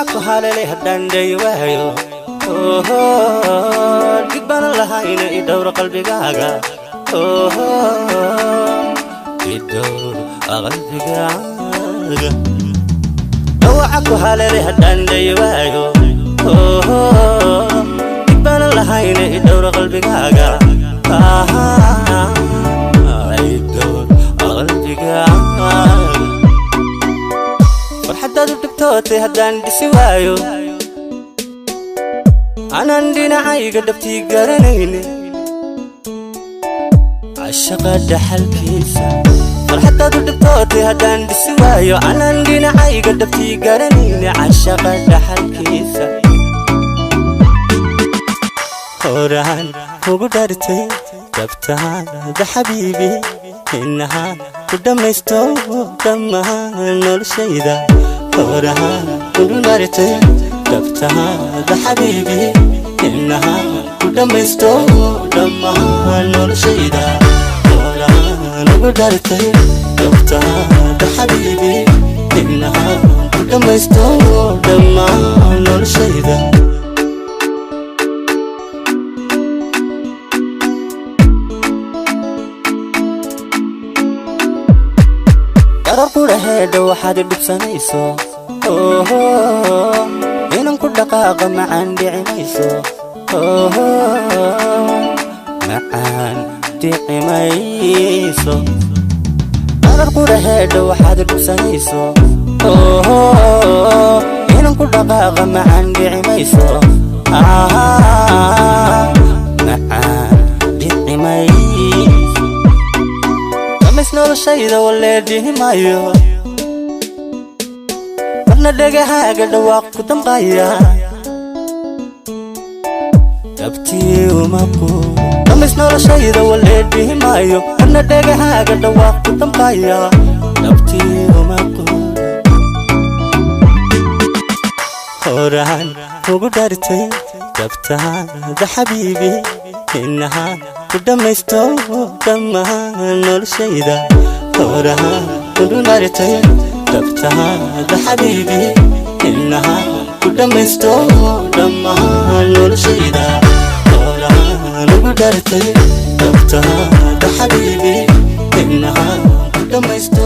Dhawaca ku haleelay haddaan dhayi waayo, dhig baanan lahayna, i dhowr qalbigaaga, i dhowr qalbigaaga. Dhawaca ku haleelay haddaan dhayi waayo, dhig baanan lahayna, i dhowr qalbigaaga, i dhowr qalbigaaga. Farxaddaad u dhibtootay haddaan dhisi waayo, anaan dhinacayga dhabtii garanayne cashaqa dhaxalkiisa. Farxaddaad u dhibtootay haddaan dhisi waayo, anaan dhinacayga dhabtii garanayne cashaqa dhaxalkiisa. Horaan ugu dhartay dhabtaada xabiibi, inahaan ku dhammaysto dhammaan noloshayda. Horaan ugu dhartay dhabtaada xabiibi, inahaan ku dhammaysto dhammaan noloshayda. Horaan ugu dhartay dhabtaada xabiibi, inahaan ku dhammaysto dhammaan noloshayda. Darar qudhaheedha waxaad dhibsanayso, inan ku dhaqaaqa macaan dhici mayso, macaan dhici mayso. Darar qudhaheedha waxaad dhibsanayso, inan ku dhaqaaqa macaan dhici mayso, macaan dhici mayso. Dhamays noloshayda walee dhihi maayo, marna dhegahaaga dhawaaq ku damqaya dhabtii uma quur. Dhamays noloshayda walee dhihi maayo, marna dhegahaaga dhawaaq ku damqaya dhabtii uma quur. Horaan ugu dhartay dhabtaada xabiibi, inahaan ku dhammaysto dhammaan noloshayda. Horaan ugu dhartay dhabtaada xabiibi, inahaan ku dhammaysto dhammaan noloshayda. Horaan ugu dhartay dhabtaada xabiibi, inahaan ku dhammaysto.